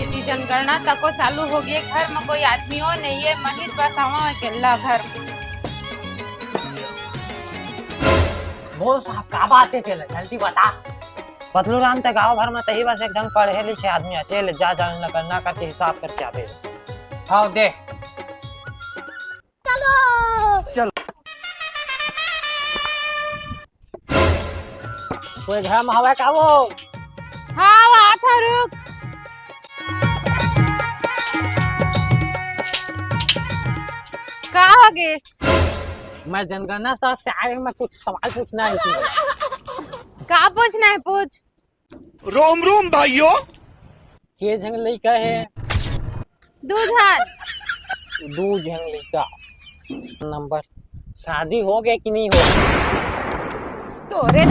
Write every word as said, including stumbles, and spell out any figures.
ये जनगणना तको चालू हो गए, घर में कोई आदमी हो नहीं है, महित बस आवा अकेला घर। बोल साहब, का बात है तेला, जल्दी बता। पतलू राम, ते गांव भर में तही बस एक झन पढ़े लिखे आदमी है, चल जा, जनगणना करके हिसाब करके आबे। हाँ दे। चलो। चल। कोई घर में हवा का वो? हाँ, वो आता, रुक। का हो गे? मैं जनगणना तक से आए, मैं कुछ सवाल पूछना है तुमसे। का पूछना है, पूछ। रोम रोम भाइयों। के झन लइका है? दू झन। दू झन लइका। नंबर, शादी हो गया कि नहीं हो गया? तोरे